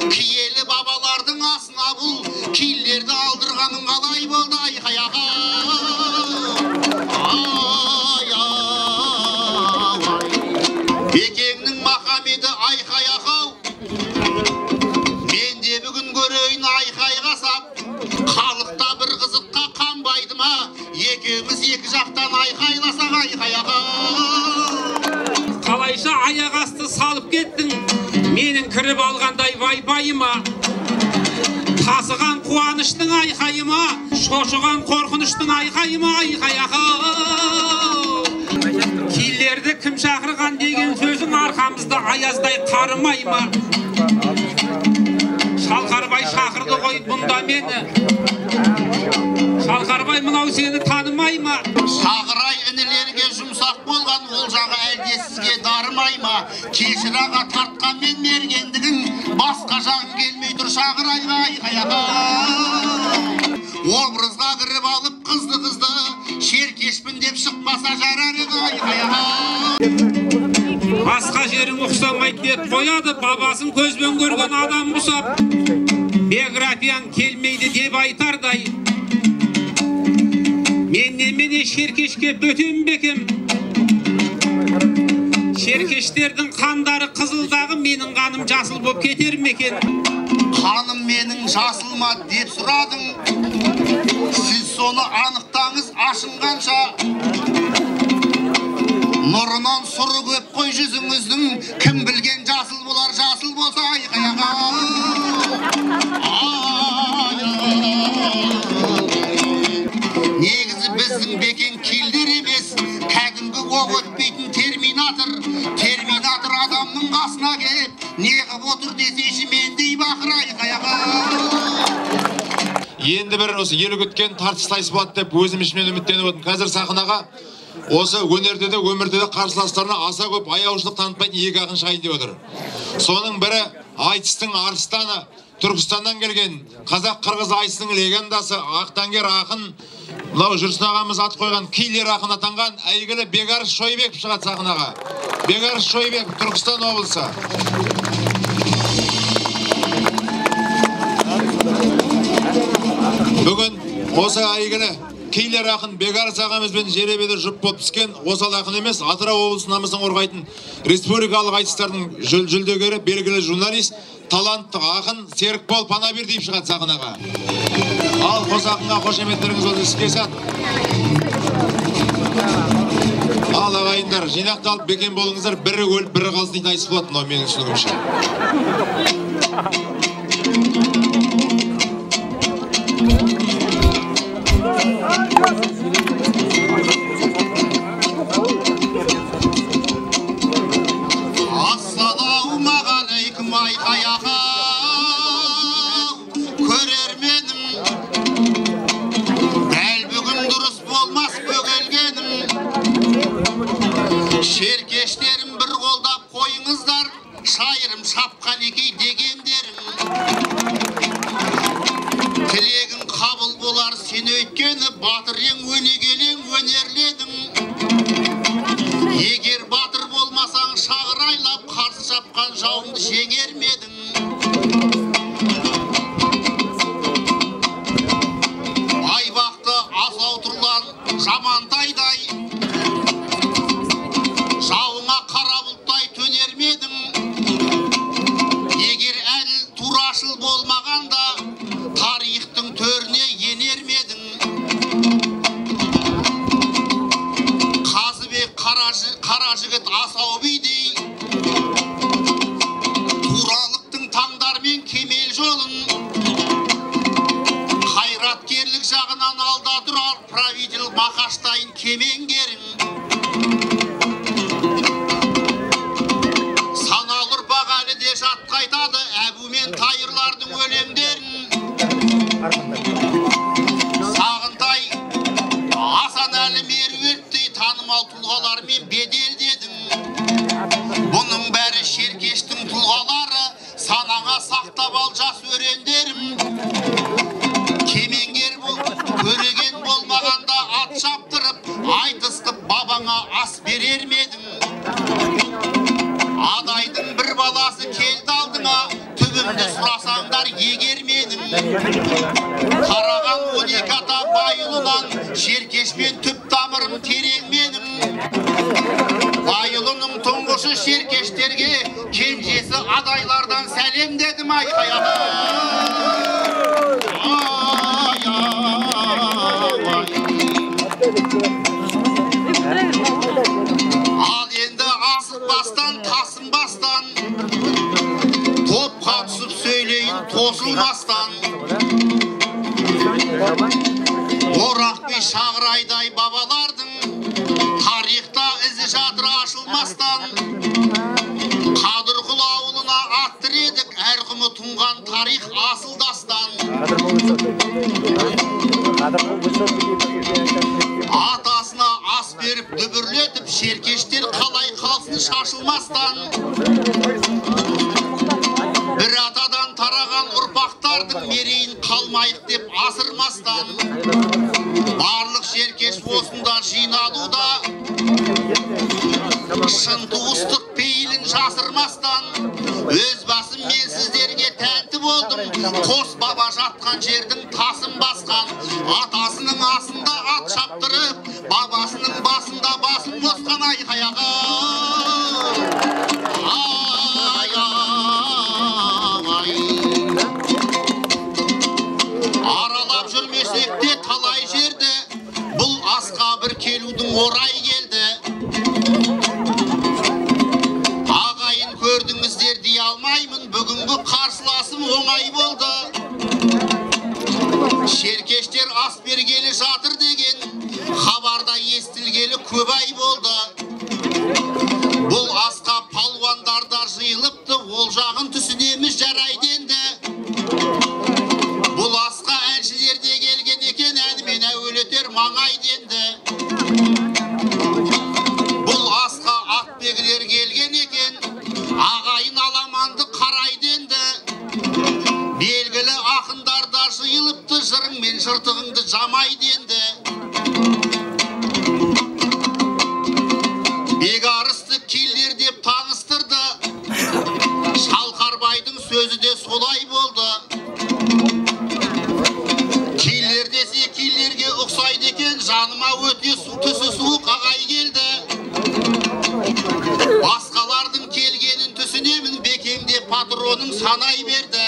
Киелі бабалардың асына бұл киелерді алдырғаның қалай болды айқай ай ай. Бекеңнің Махамеді айқай ақау, мен де бүгін көрейін айқайға сап. Халықта бір қызыққа қанбайды ма, екеуміз екі жақтан айқайласақ айқай ақау. Қалайша аяқ асты салып кеттің, менің кіріп алғандай вайпайыма. Тасыған қуаныштың айқайыма, шошыған қорқыныштың айқайыма айқай ақау. Киллерді кім шақырған деген сөзің арқамызда аяздай қарымай ма? Шалқарбай шақырды ғой бұнда мені. Шалқарбай мынау сені танымай ма? Шағырай інілерге жұмсақ болған ол жағы әлде сізге дарымай ма? Кешір аға тартқанмен мергендігің, басқа жағың келмей тұр Шағырайға айқай аға. Образға кіріп алып қызды-қызды, шеркешпін деп шықпаса жарар еді айқай аға. Басқа жерің ұқсамайды деп қояды, бабасын көзбен көрген адам ұқсап. Биографияң келмейді деп айтардай. Мен немене шеркешке бөтен бе екем? Шеркештердің қандары қызылдағы, менің қаным жасыл боп кетер ме екен? Қаным менің жасыл ма деп сұрадың. Сіз соны анықтаңыз ашынғанша. Нұрынан сұры көп қой жүзіңіздің, кім білген жасыл болар, жасыл болса айқай аға. Негізі біздің Бекен киллер емес, кәдімгі оқ өтпейтін терминатор. Терминатор адамның қасына келіп, не қып отыр десейші мендей бақыр айқай аға. Енді бір осы елі күткен тартыс сайыс болады деп өзім ішімнен үміттеніп отырмын. Қазір сахнаға осы өнерде де өмірде де қарсыластарына аса көп аяушылық танытпайтын екі ақын шығайын деп отыр. Соның бірі айтыстың арыстаны, Түркістаннан келген қазақ-қырғыз айтысының легендасы, ақтаңгер ақын, мынау Жүрсін ағамыз ат қойған киллер ақын атанған әйгілі Бекарыс Шойбеков шығады сахнаға. Бекарыс Шойбеков, Түркістан облысы. Бүгін осы әйгілі киллер ақын Бекарыс ағамызбен жеребеде жұп болып түскен осал ақын емес, Атырау облысының намысын қорғайтын республикалық айтыстардың жүлдегері, белгілі журналист, талантты ақын Серікбол Панабердиев шығады сахнаға. Ал қос ақынға қошеметтеріңіз болсын, іске сәт. Ал ағайындар, жинақталып бекем болыңыздар, бірі өліп, бірі қалсын дейтін айтыс болады мынау менің түсінігімше. Ассалаумағалейкум айқай ағау, көрерменім. Дәл бүгін дұрыс болмас бөгелгенім. Шеркештерім бір қолдап қойыңыздар, шайырым шапқан екей дегендерім. Тілегің қабыл болар сен өйткені, батыр ең өнегелең өнерледің. Егер батыр болмасаң шағырайлап, қарсы шапқан жауыңды жеңер ме едің? Айбақты асау тұрлан жамантайдай, жауыңа қара бұлттай төнер ме едің? Егер әділ турашыл болмағанда, тарихтың төріне енер ме едің? Қазыбек қара жігіт асау бидей, туралықтың таңдармен кемел жолын, қайраткерлік жағынан алда тұрар правитель Мақаштайын кемеңгерің. Саналы ұрпақ әлі де жатқа айтады Әбу мен Тайырлардың өлеңдерін. Сағынтай, Асан Әлі Меруерттей танымал тұлғалармен беделдедің. Бұның бәрі шеркештің тұлғалары, санаңа сақтап ал жас өрендерім. Кемеңгер бол, көреген болмағанда ат шаптырып, айтысқып бабаңа ас берер ме едің? Адайдың бір баласы келді алдыңа, түбімді сұра Сұрасаңдар егер менің қараған 12 ата Байұлынан, Шеркешпен түп тамырым терең менің. Байұлының тұңғышы шеркештерге, кенжесі адайлардан сәлем дедім айқай. Ал енді асықпастан, тасынбастан, топқа түсіп сөйлейін тосылмастан. Орақ би Шағырайдай бабалардың тарихта ізі жатыр ашылмастан. Қадырқұл ауылына аттыр едік, әр құмы тұнған тарих асыл дастан. Атасына ас беріп дүбірлетіп, шеркештер қалай қалсын шашылмастан. Бір атадан тараған ұрпақтардың мерейін қалмайық деп асырмастан. Барлық шеркеш осында жиналуда, шын туыстық пейілін жасырмастан. Өз басым мен сіздерге тәнті болдым, қос баба жатқан жердің тасын басқан. Атасының асында ат шаптырып, бабасының басында басын қосқан айқаяғы. Ай, ай, аралап жүрмесек те талай жерді, бұл асқа бір келудің орай келді. Ағайын көрдіңіздер дей алмаймын, бүгінгі қарсыласым оңай болды. Шеркештер ас бергелі жатыр деген хабарда естілгелі көп ай болды. Бұл асқа палуандар да жиылыпты, ол жағын түсінеміз жарайды енді. Бұл асқа әншілер де келген екен, әнімен әуелетер маңай енді. Бұл асқа атбегілер келген екен, ағайын аламанды қарайды енді. Белгілі ақындар да жиылыпты, жырың мен жыртығыңды жамайды енді. Бекарысты киллер деп таныстырды, Шалқарбайдың сөзі де солай болды. Киллер десе киллерге ұқсайды екен, жаныма өте түсі суық ағай келді. Басқалардың келгенін түсінемін, бекемде патроным санай берді.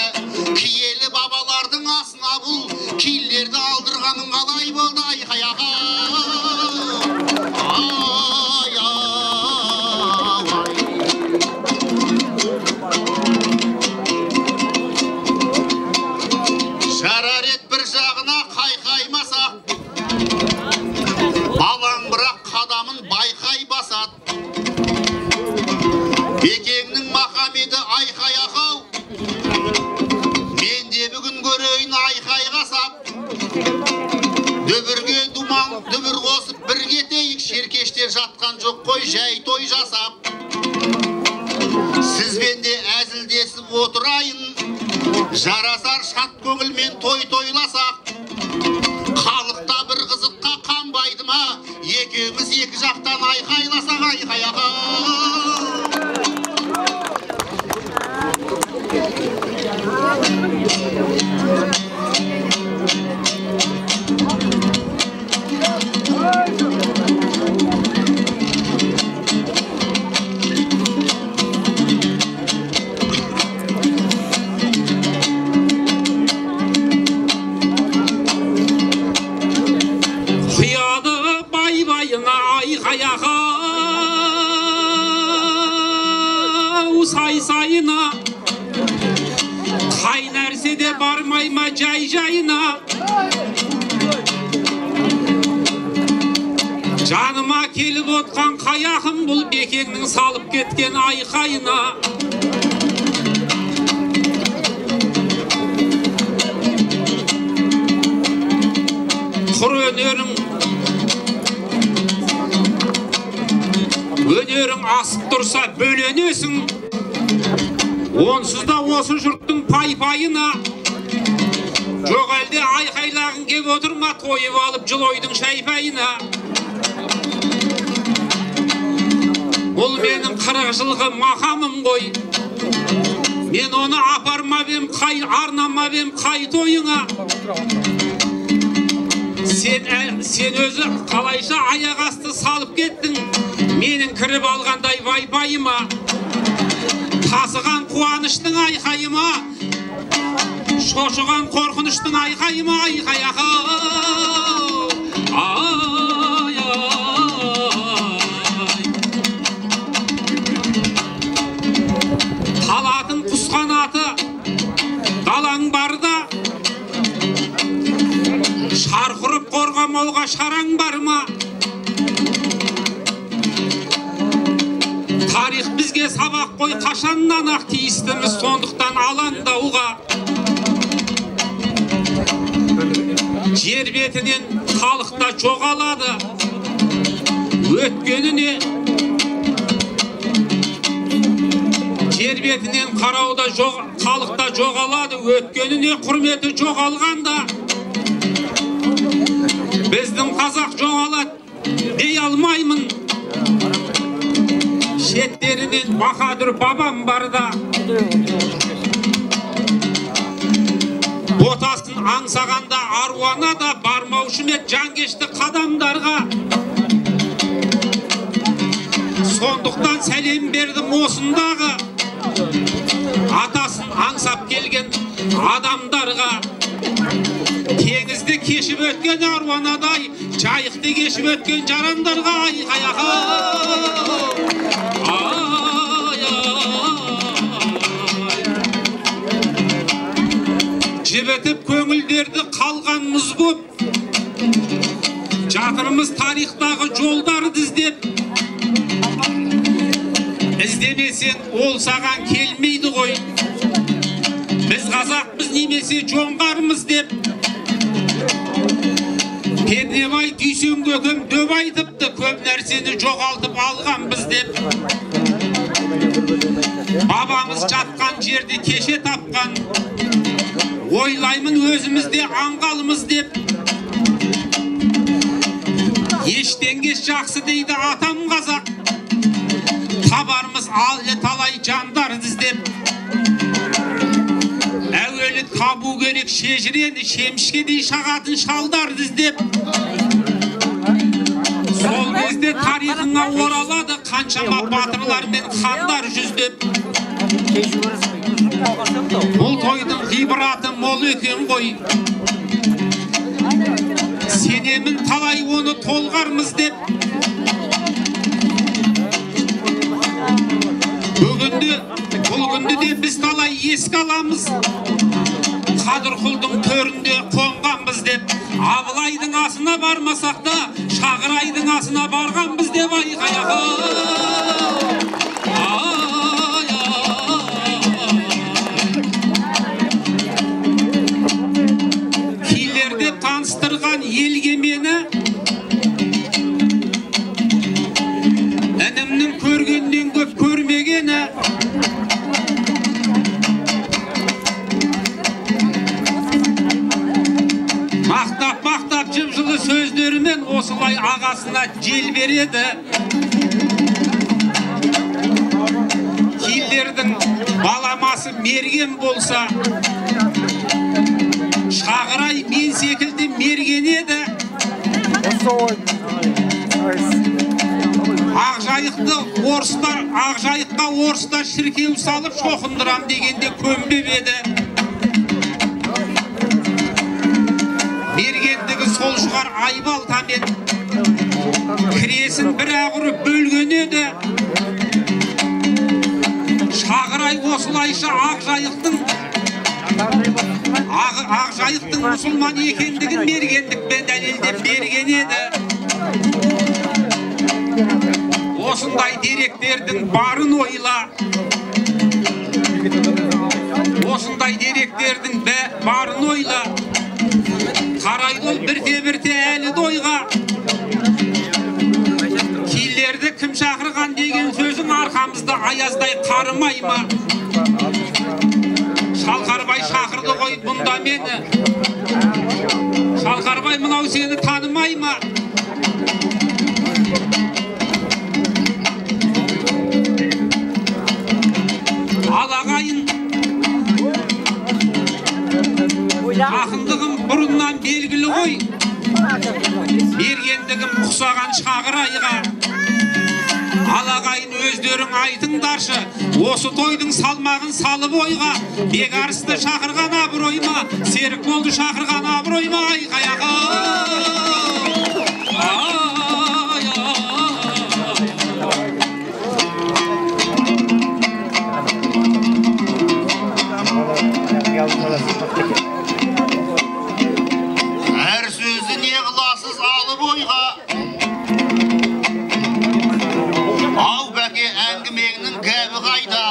Киелі бабалардың асына бұл киллерді алдырғаның қалай болды айқай-аға. Ай, ай. Жарар ет бір жағына қайқаймасақ, балаң бірақ қадамын байқай басат. Бекеңнің Махамеді айқай ақау, мен де бүгін көрейін айқайға сап. Дүбірге думан дүбір қосып бір кетейік, шеркештер жатқан жоқ қой жай той жасап. Сізбен де әзілдесіп отырайын, жарасар шат көңілмен той тойласақ. Халықта бір қызыққа қанбайды ма, екеуміз екі жақтан айқайласақ айқай аға. Құяды бай-байына айқай-аға, сай-сайына, қай нәрседе бармай ма жай-жайына. Жаныма келіп отқан қаяқым бұл Бекеңнің салып кеткен айқайына. Құр өнерің, өнерің асып тұрса бөленесің, онсыз да осы жұрттың пай-пайына. Жоқ әлде айқайлағың кеп отыр ма, тойып алып жылойдың шайпайына. Бұл менің 40 жылғы мақамым ғой, Мен оны апармап ем, қай арнамап ем, қай тойыңа. Сен өзі қалайша аяқ асты салып кеттің, менің кіріп алғандай вайпайыма. Тасыған қуаныштың айқайыма, шошыған қорқыныштың айқайыма, айқай ақау. Ай, ай. Талатын құс қанаты далаң барда, шарқ ұрып қорғамауға шараң бар ма? Тарих бізге сабақ қой, қашаннан ақ тиістіміз, сондықтан алаңдауға. Жер бетінен халық та жоғалады, өткеніне. Жер бетінен қарауда жоқ, халық та жоғалады, өткеніне құрметі жоғалғанда. Біздің қазақ жоғалады дей алмаймын. Шеттерінен Баһадүр бабам барда. Ботасын аңсағанда аруана да бармаушы ма еді жанкешті қадамдарға. Сондықтан сәлем бердім осындағы атасын аңсап келген адамдарға. Теңізді кешіп өткен аруанадай, жайықты кешіп өткен жарандарға айқай ақау. Ай, ай. Жібітіп көңілдерді қалған мұз боп, жатырмыз тарихтағы жолдарды іздеп. Іздемесең ол саған келмейді ғой. Біз қазақпыз немесе жоңғармыз деп. Пернебай Дүйсен көкем дөп айтыпты, көп нәрсені жоғалтып алғанбыз деп. Бабамыз жатқан жерді кеше тапқан, ойлаймын өзіміз де аңғалмыз деп. Ештеңе жақсы дейді атам қазақ, табармыз әлі талай жандарды іздеп. Әуелі табу керек шежірені, шемішкедей шағатын шалдарды іздеп. Сол кезде тарихыңа оралады қаншама батырлар мен хандар жүздеп. Бұл тойдың ғибраты мол екен ғой. Сенемін талай оны толғармыз деп. Бұл күнді де біз талай еске аламыз. Қадырқұлдың төрінде қонғанбыз деп. Абылайдың асына бармасақ та Шағырайдың асына барғанбыз деп айқай ақау. Ай, ай. Килер деп таныстырған елге мені, інімнің көргеннен көп көрмегені. Мақтап-мақтап жып-жылы сөздерімен осылай ағасына жел береді. Киллердің баламасы мерген болса, Шағырай мен секілді мерген еді. Ақжайыққа орыстар шіркеу салып шоқындырам дегенде көнбеп еді. Мергендігі сол шығар айбалтамен, кіресін бір-ақ ұрып бөлген еді. Шағырай осылайша Ақжайықтың мұсылман екендігін мергендікпен дәлелдеп берген еді. Осындай деректердің барын ойла. Осындай деректердің барын ойла. Қарайды ол бірте-бірте әлі тойға. Киллерді кім шақырған деген сөзің арқамызда аяздай қарымай ма? Шалқарбай шақырды ғой бұнда мені. Шалқарбай мынау сені танымай ма? Ал ағайын, Ақындығым бұрыннан белгілі ғой, бергендігім ұқсаған Шағырайға. Ал ағайын өздерің айтыңдаршы, осы тойдың салмағын салып ойға. Бекарысты шақырған абыройма, Серікболды шақырған абыройма, айқай аға. Ай, ай. Әр сөзді не қыласыз алып ойға? Ау бәке, әңгімеңнің гәбі қайда?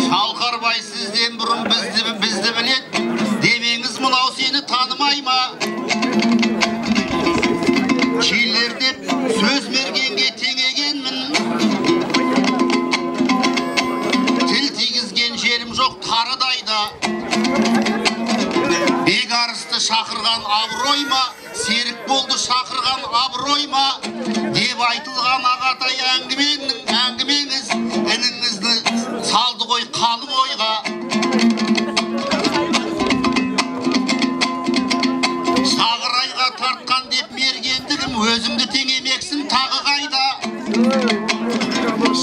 Шалқарбай сізден бұрын бізді білет, демеңіз мынау сені танымай ма? Келер деп сөз мергенге теңегенмін, тіл тигізген жерім жоқ тарыдайда. Бекарысты шақырған абырой ма, Серікболды шақырған абырой ма деп айтылған ағатай әңгімеңіз ініңізді салды ғой қалың ойға. Шағырайға тартқан деп мергендігім, өзіңді теңемексің тағы қайда?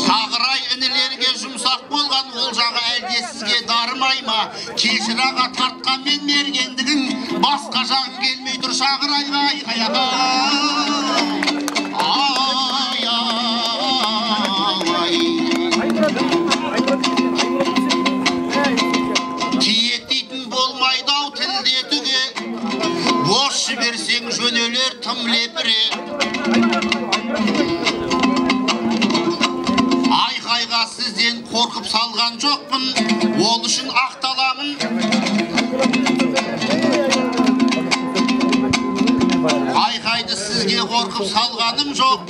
Шағырай інілерге жұмсақ болған, ол жағы әлде сізге дарымай ма? Кешір аға, тартқанмен мергендігің, басқа жағың келмей тұр Шағырайға. Айқай аға. Ай, ай. Тиек дейтін болмайды ау тілде түге, бос жіберсең жөнелер тым лепіре. Айқайға сізден қорқып салған жоқпын, ол үшін ақталамын. Айқайды сізге қорқып салғаным жоқ,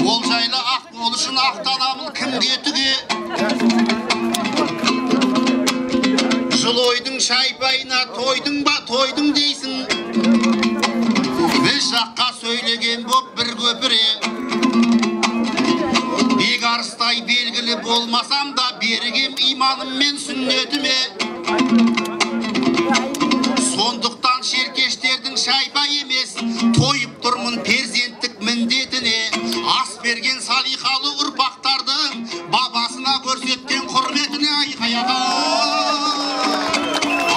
ол жайлы ақ, ол үшін ақталамын кімге түге. Жылойдың шайпайына тойдың ба, тойдың дейсің, біз жаққа сөйлеген боп бір көпіре. Бекарыстай белгілі болмасам да, берігем иманым мен сүннетіме. Сондықтан шеркештердің шайпай емес, тойып тұрмын перзенттік міндетіне. Ас берген салиқалы ұрпақтардың бабасына көрсеткен құрметіне. Айқай аға.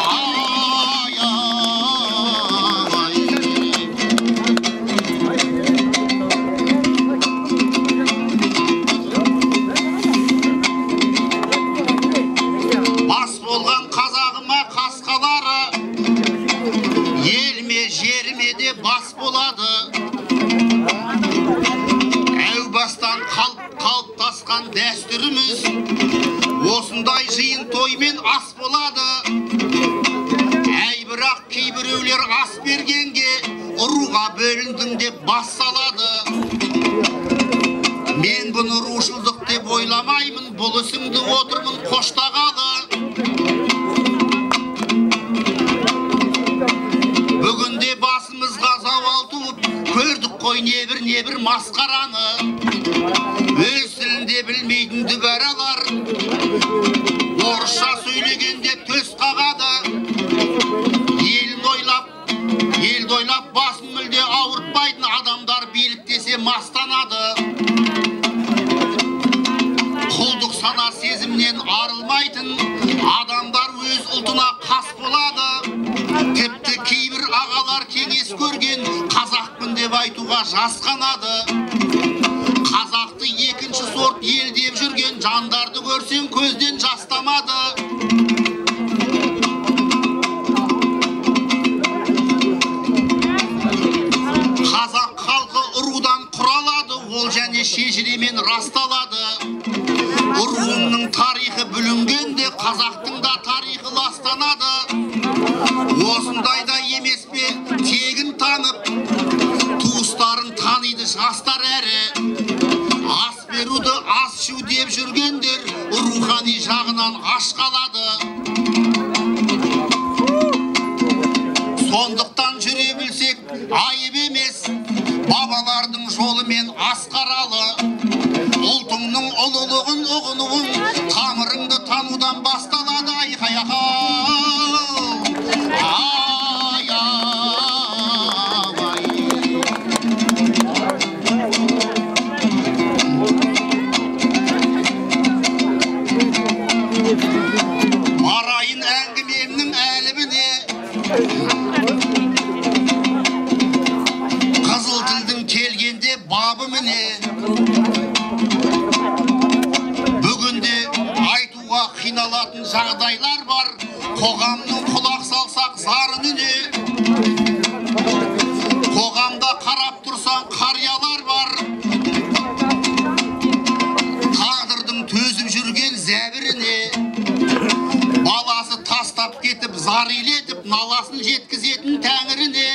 Ай, ай. Бас болған қазағыма қасқалары, еліме жеріме де бас болады. Әу бастан қалыптасқан дәстүріміз, осындай жиын тоймен ас болады. Әй, бірақ кейбіреулер ас бергенге ұруға бөліндің деп бас салады. Мен бұны рушылдық деп ойламаймын, бұл ісіңді отырмын қоштағалы. Бүгінде басымызға зауал туып, көрдік қой небір-небір масқараны. Өз тілінде білмейтін дүбәралар орысша сөйлегенде төс қағады. Елін ойлап, елді ойлап басын мүлде ауыртпайтын адамдар билік десе мастанады. Құлдық сана сезімнен арылмайтын адамдар өз ұлтына қас болады. Тіпті кейбір ағалар кеңес көрген қазақпын деп айтуға жасқанады. Қазақты екінші сорт ел деп жүрген жандарды көрсең көзден жастамады. Қазақ халқы ұрудан құралады, ол және шежіремен расталады. Ұруының тарихы бүлінгенде қазақтың да тарихы ластанады. Осындайда емес пе тегін танып, туыстарын таниды жастар әрі. Ас беруді ас ішу деп жүргендер рухани жағынан аш қалады. Сондықтан жүре білсек айып емес, бабалардың жолымен асқаралы. Ұлтыңның ұлылығын ұғынуың, тамырыңды жағдайлар бар, қоғамның құлақ салсақ зарыніне. Қоғамда қарап тұрсаң қариялар бар, тағдырдың төзіп жүрген зәбіріне. Баласы тастап кетіп зар илетіп, наласын жеткізетін тәңіріне.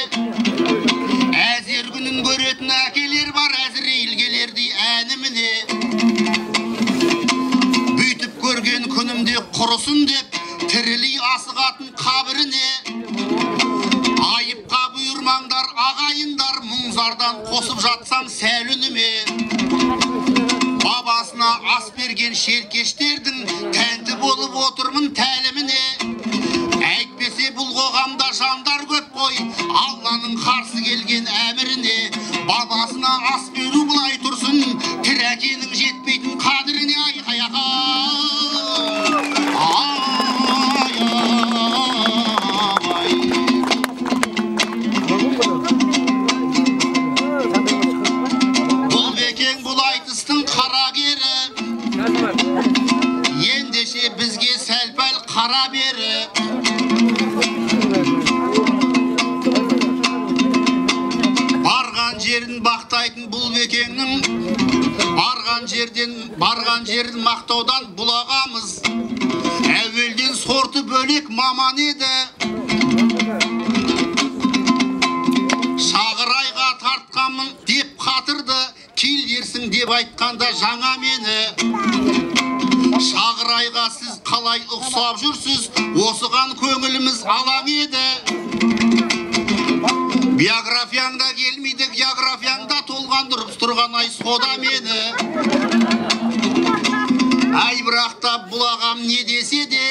Әзер күнін көретін әкелер бар, Әзірейіл келердей әніміне. Бүйтіп көрген күнімде құрысын деп, тірілей асығатын қабіріне. Айыпқа бұйырмаңдар ағайындар, мұң-зардан қосып жатсам сәл үніме. Бабасына ас берген шеркештердің тәнті болып отырмын тәліміне. Әйтпесе бұл қоғамда жандар көп қой, Алланың қарсы келген әміріне. Бабасына ас беру былай тұрсын, тірі әкенің жетпейтін қадіріне. Айқай ай, ай. Бұл бекең бұл айтыстың қарагері, ендеше бізге сәл-пәл қара бері. Барған жерін бақтайтын бұл бекеңнің, барған жерін мақтаудан бұл ағамыз әуелден сорты бөлек маман еді. Шағырайға тартқанмын деп қатырды, келерсің деп айтқанда жаңа мені. Шағырайға сіз қалай ұқсап жүрсіз, осыған көңіліміз алаң еді. Биографияңда келмейді, географияңда толғандырып тұрған ай сода мені. Ай, бірақ та бұл ағам не десе де,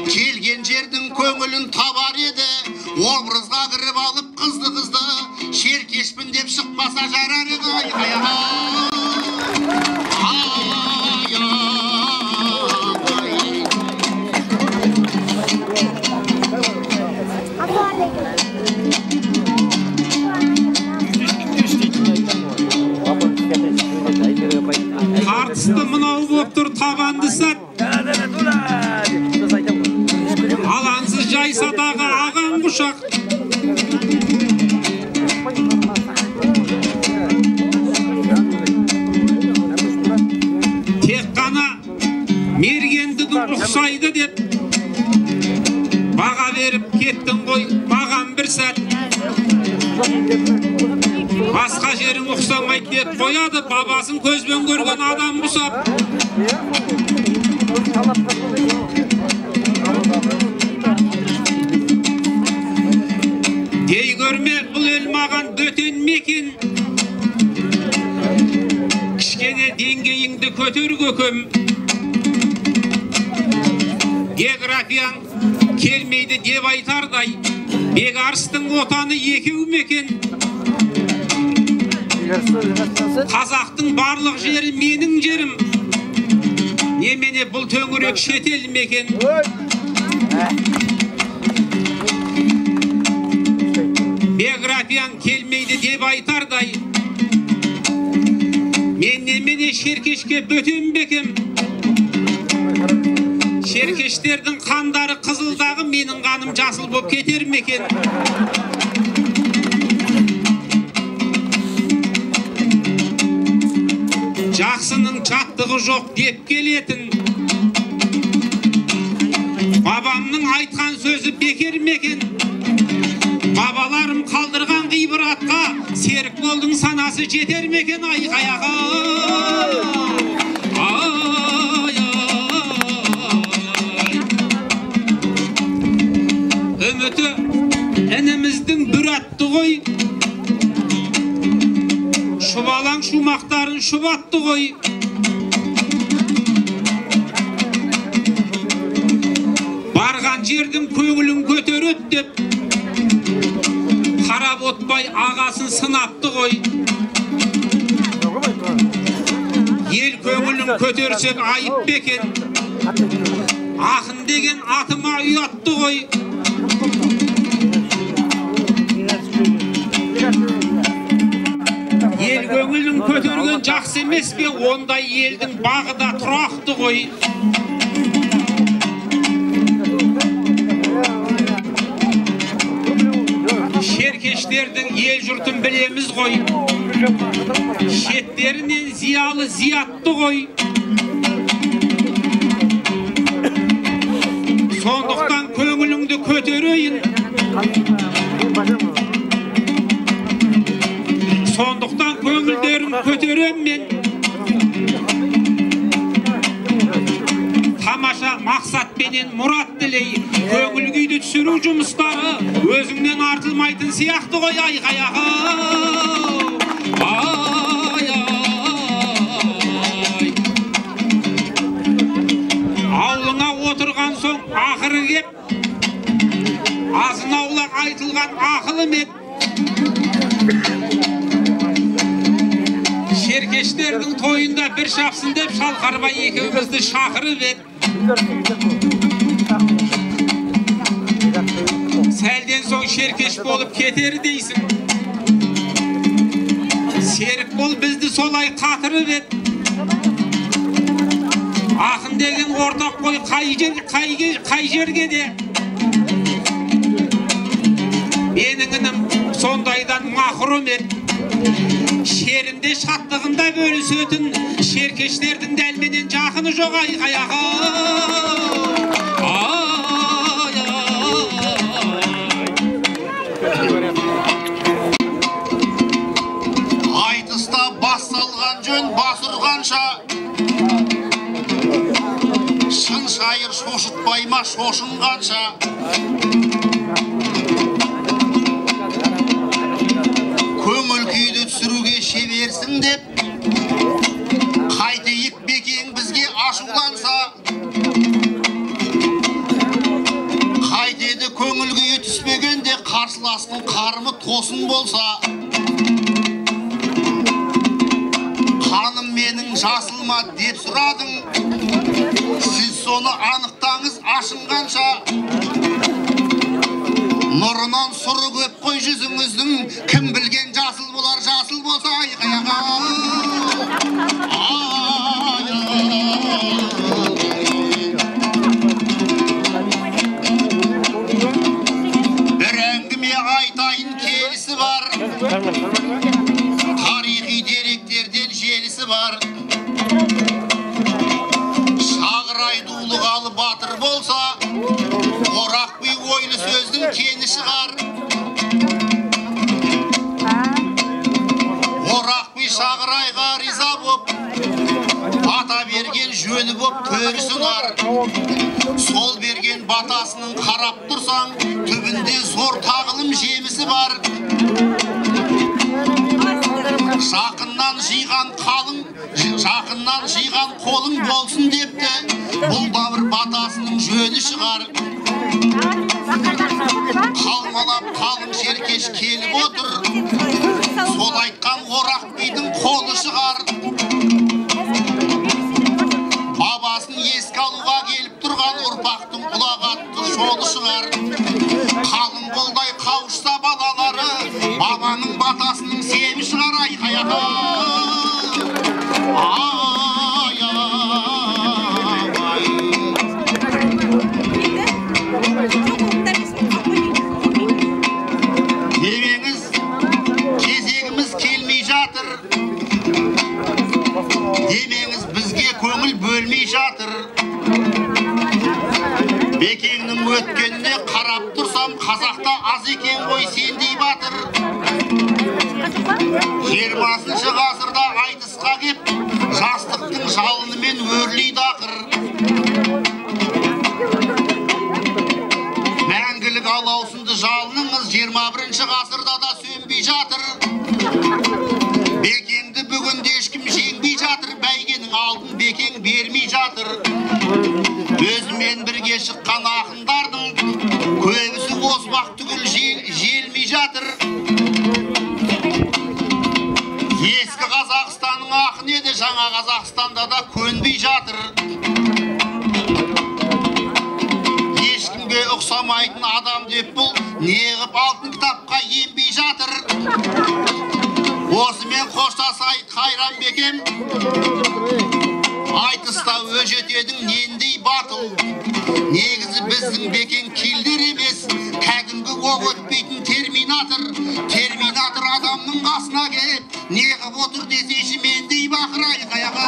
келген жердің көңілін табар еді. Образға кіріп алып қызды-қызды, шеркешпін деп шықпаса жарар еді. Ай, ай, ай, ай. Тартысты мынау боп тұр табанды сәт, алаңсыз жай садағы ағаң құшақ. Тек қана мергендігің ұқсайды деп баға беріп кеттің ғой маған бір сәт. Басқа жерің ұқсамайды деп қояды, бабасын көзбен көрген адам ұқсап. Дей көрме бұл ел маған бөтен мекен, кішкене деңгейіңді көтер көкем. Географияң келмейді деп айтардай, Бекарыстың отаны екеу мекен. Қазақтың барлық жері менің жерім, немене бұл төңірек шетел мекен. Биографияң келмейді деп айтардай, мен немене шеркешке бөтен бекем. Шеркештердің қандары қызылдағы, менің қаным жасыл боп кетер мекен. Жақсының жаттығы жоқ деп келетін, бабамның айтқан сөзі бекер мекен. Бабаларым қалдырған ғибратқа серік болдың санасы жетер мекен. Айқай ай, ай. Үміті ініміздің бүр атты ғой, шұбалаң шумақтарын шұбатты ғой. Барған жердің көңілін көтереді деп, қарап отпай ағасын сынапты ғой. Ел көңілін көтерсек айып бекен, ақын деген атыма ұятты ғой. Ел көңілін көтерген жақсы емес пе, ондай елдің бағы да тұрақты ғой. Шеркештердің ел жұртын білеміз ғой. Шеттерінен зиялы зиятты ғой. Сондықтан көңіліңді көтерейін. Сондықтан көңілдерін көтерем мен. Тамаша мақсатпенен мұрат тілей, көңіл күйді түсіру жұмыстары өзіңнен артылмайтын сияқты ғой. Айқай ай ай. Аулыңа отырған соң ақыры кеп, азын аулақ айтылған ақылым ед. Шеркештердің тойында бір шапсын деп Шалқарбай екеумізді шақырып ед. Сәлден соң шеркеш болып кетер дейсің. Серік бол бізді солай қатырып ед. Ақын деген ортақ қой қай жерге де. Менің інім сондайдан махрұм ет. Шерінде шаттығында бөлісетін шеркештердің дәлменен жақыны жоқ. Айқай ай ай. Айтыста бас салған жөн бас ұрғанша, шын шайыр шошытпай ма шошынғанша. Көңіл күйді түсіруге шеберсің деп, қайтейік Бекең бізге ашуланса. Қайтеді көңіл күйі түспегенде қарсыластың қарымы тосын болса. Қаным менің жасыл ма деп сұрадың, сіз соны анықтаңыз ашынғанша. Нұрынан сұры көп қой жүзіңіздің, кім білген жасыл болар жасыл болса. Айқай ай. Бір әңгіме айтайын келісі бар, тарихи деректерден желісі бар. Шағырай дулығалы батыр болса, Орақ би ойлы сөздің кені шығар. Орақ би Шағырайға риза боп, бата берген жөні боп төрісі ұнар. Сол берген батасының қарап тұрсаң, түбінде зор тағылым жемісі бар. Жақыннан жиған қалың, жақыннан жиған қолың болсын депті, бұл да бір батасының жөні шығар. Қалмалап қалың шеркеш келіп отыр, сол айтқан Орақ бидің қолы шығар. Бабасын еске алуға келіп тұрған ұрпақтың ұлағатты жолы шығар. Қалың қолдай қауышса балалары, бабаның батасының себі шығар. Айқай ай ай. Демеңіз, кезегіміз келмей жатыр. Демеңіз, бізге көңіл бөлмей жатыр. Бекеңнің өткеніне қарап тұрсам, қазақта аз екен ғой сендей батыр. 20-шы ғасырда айтысқа кеп, жастықтың жалынымен өрлейді ақыр. Мәңгілік алаусынды жалыныңыз 21-ші ғасырда да сөнбей жатыр. Бекеңді бүгінде ешкім жеңбей жатыр, бәйгенің алдын Бекең бермей жатыр. Өзімен бірге шыққан ақындардың көбісі озбақ түгіл желмей жатыр. Ескі Қазақстанның ақыны еді, жаңа Қазақстанда да көнбей жатыр. Ешкімге ұқсамайтын адам деп бұл неғып алтын кітапқа енбей жатыр. Осымен қоштасайық қайран Бекем. Айтыста өжет едің нендей батыл. Негізі біздің Бекең киллер емес, кәдімгі оқ өтпейтін термин терминатор. Терминатор адамның қасына кеп, не қып отыр десейші мендей бақыр айқаяға.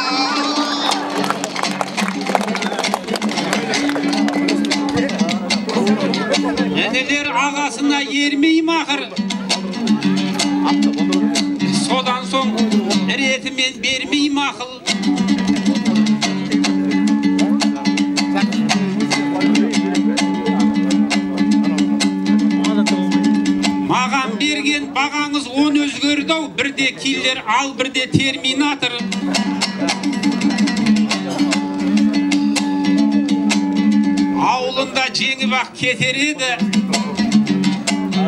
Інілер ағасына ермей мақыр, содан соң ретімен бермей мақыл. Маған берген бағаңыз он өзгерді-ау, бірде киллер, ал бірде терминатор. Ауылында жеңіп ақ кетер еді,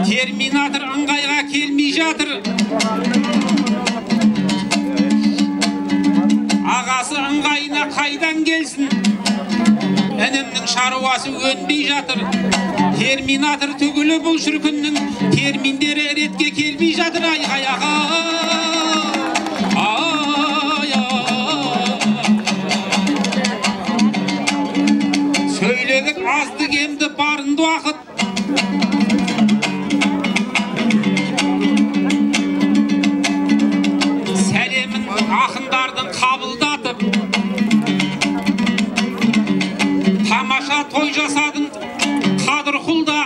терминатор ыңғайға келмей жатыр. Ағасы ыңғайына қайдан келсін, інімнің шаруасы өнбей жатыр. Терминатор түгілі бұл шіркіннің терминдері ретке келмей жатыр. Айқай-аға, ай-ай. Сөйледік азды кемді барынды уақыт, сәлемін ақындардың қабылдатып, тамаша той жасадың Қадырқұлда,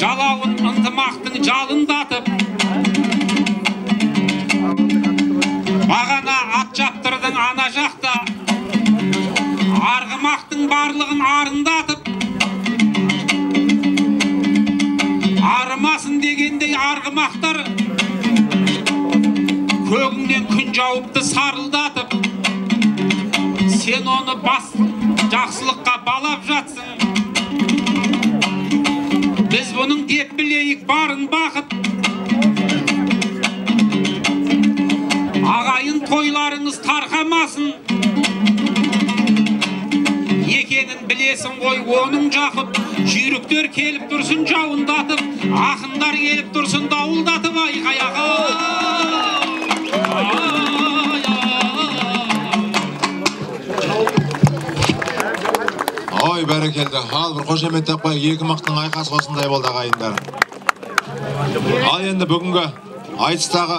жалауын ынтымақтың жалындатып. Бағана ат жаптырдың ана жақта, арғымақтың барлығын арындатып. Арымасын дегендей арғымақтар көгіңнен күн жауыпты сарылдатып. Сен оны бас жақсылыққа балап жатсың, біз бұның деп білейік барын бақыт. Ағайын тойларыңыз тарқамасын, екенін білесің ғой оның жақып. Жүйріктер келіп тұрсын жауындатып, ақындар келіп тұрсын дауылдатып. Айқай-аға, Ой, бәрекелді. Ал бір қошеметтеп қояйық. Екі мықтың айқасы осындай болды, ағайындар. Ал енді бүгінгі айтыстағы